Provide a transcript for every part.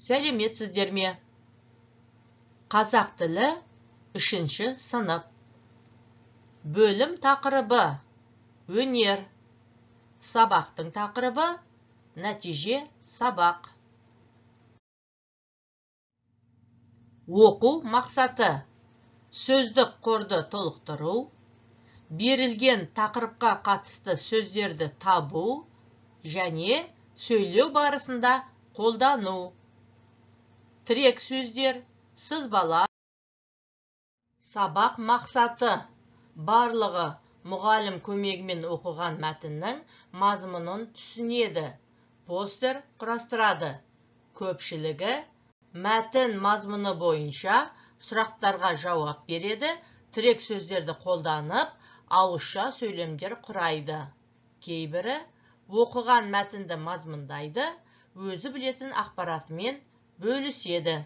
Сәлеметсіздер ме? Қазақ тілі 3-ші сынып. Бөлім тақырыбы өнер. Сабақтың тақырыбы нәтиже сабақ. Оқу мақсаты: сөздік қорды толықтыру, берілген тақырыпқа қатысты сөздерді табу және сөйлеу барысында қолдану. Тірек сөздер, сызбалар. Сабақ мақсаты: барлығы мұғалім көмегімен оқыған мәтіннің мазмұнын түсінеді, постер құрастырады. Көпшілігі мәтін мазмұны бойынша сұрақтарға жауап береді, тірек сөздерді қолданып, ауызша сөйлемдер құрайды. Кейбірі оқыған мәтінді мазмұндайды, өзі білетін ақпаратымен бөліседі.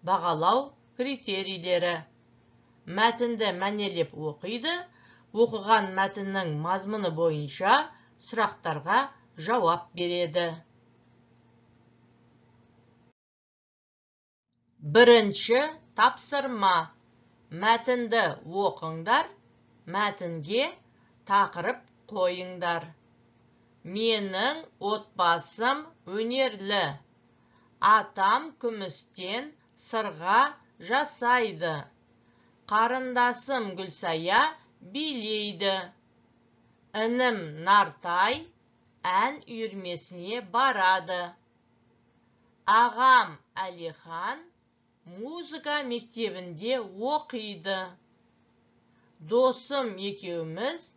Бағалау критерийлері: мәтінді мәнерлеп оқиды, оқыған мәтіннің мазмұны бойынша сұрақтарға жауап береді. Бірінші тапсырма. Мәтінді оқыңдар, мәтінге тақырып қойыңдар. Менің отбасым өнерлі. Атам күмістен сырға жасайды. Қарындасым Гүлсая билейді. Інім Нартай ән үйірмесіне барады. Ағам Әлихан музыка мектебінде оқиды. Досым екеуміз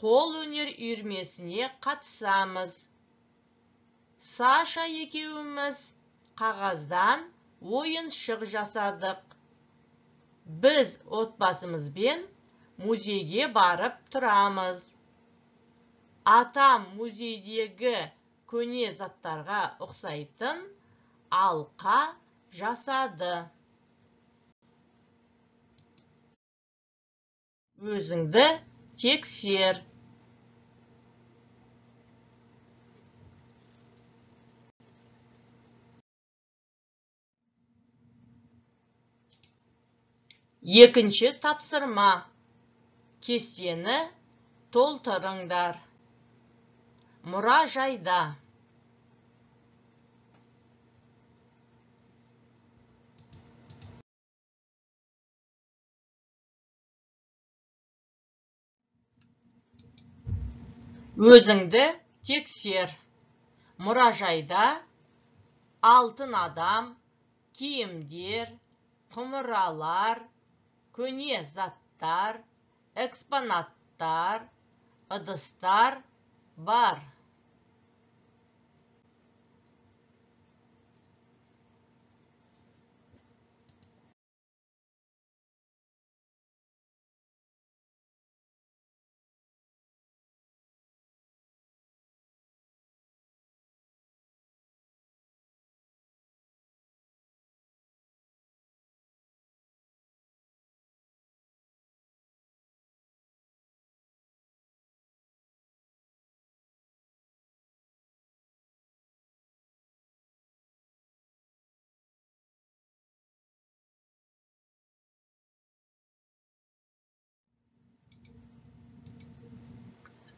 қолөнер үйірмесіне қатысамыз. Саша екеуміз қағаздан ойыншық жасадық. Біз отбасымызбен музейге барып тұрамыз. Атам музейдегі көне заттарға ұқсайтын алқа жасады. Өзіңді тексер. Екінші тапсырма. Кестені толтырыңдар. Мұражайда. Өзіңді тексер. Мұражайда алтын адам, киімдер, құмыралар, көне заттар, экспонаттар, ыдыстар бар.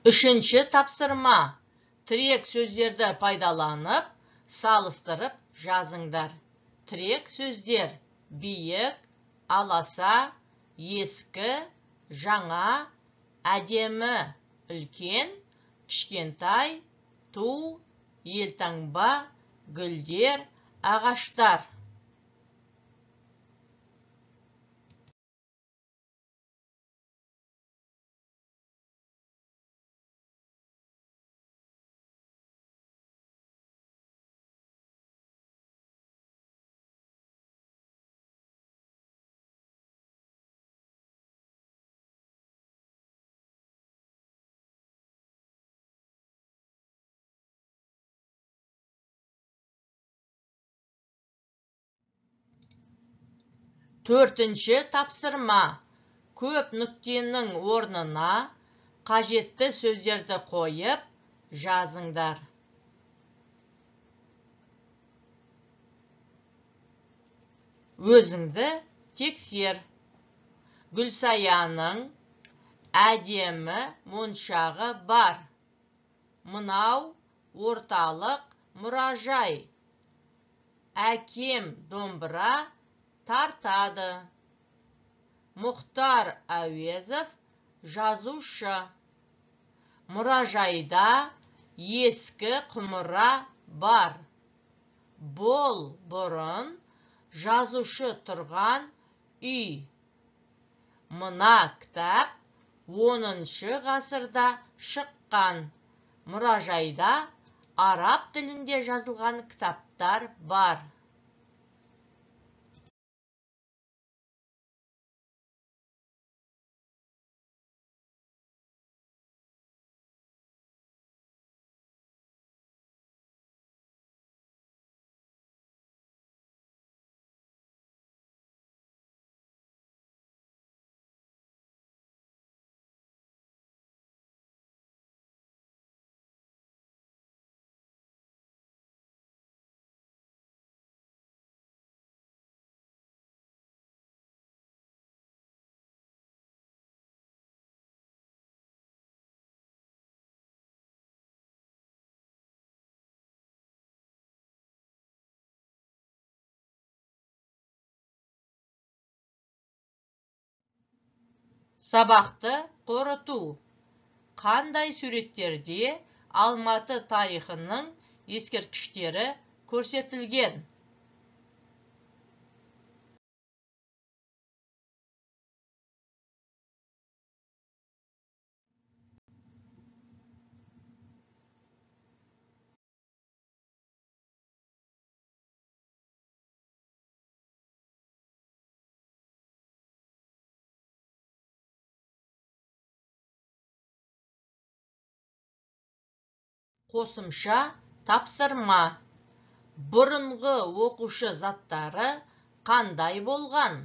Үшінші тапсырма. Тірек сөздерді пайдаланып, салыстырып жазыңдар. Тірек сөздер: биік, аласа, ескі, жаңа, әдемі, үлкен, кішкентай, ту, елтаңба, гүлдер, ағаштар. Төртінші тапсырма. Көп нүктенің орнына қажетті сөздерді қойып жазыңдар. Өзіңді тексер. Гүлсаяның әдемі моншағы бар. Мынау орталық мұражай. Әкем домбыра тартады. Мұхтар Әуезов жазушы. Мұражайда ескі құмыра бар. Бұл бұрын жазушы тұрған үй. Мына кітап 10 ғасырда шыққан. Мұражайда араб тілінде жазылған кітаптар бар. Сабақты қорыту. Қандай суреттерде Алматы тарихының ескерткіштері көрсетілген? Қосымша тапсырма. Бұрынғы оқушы заттары қандай болған?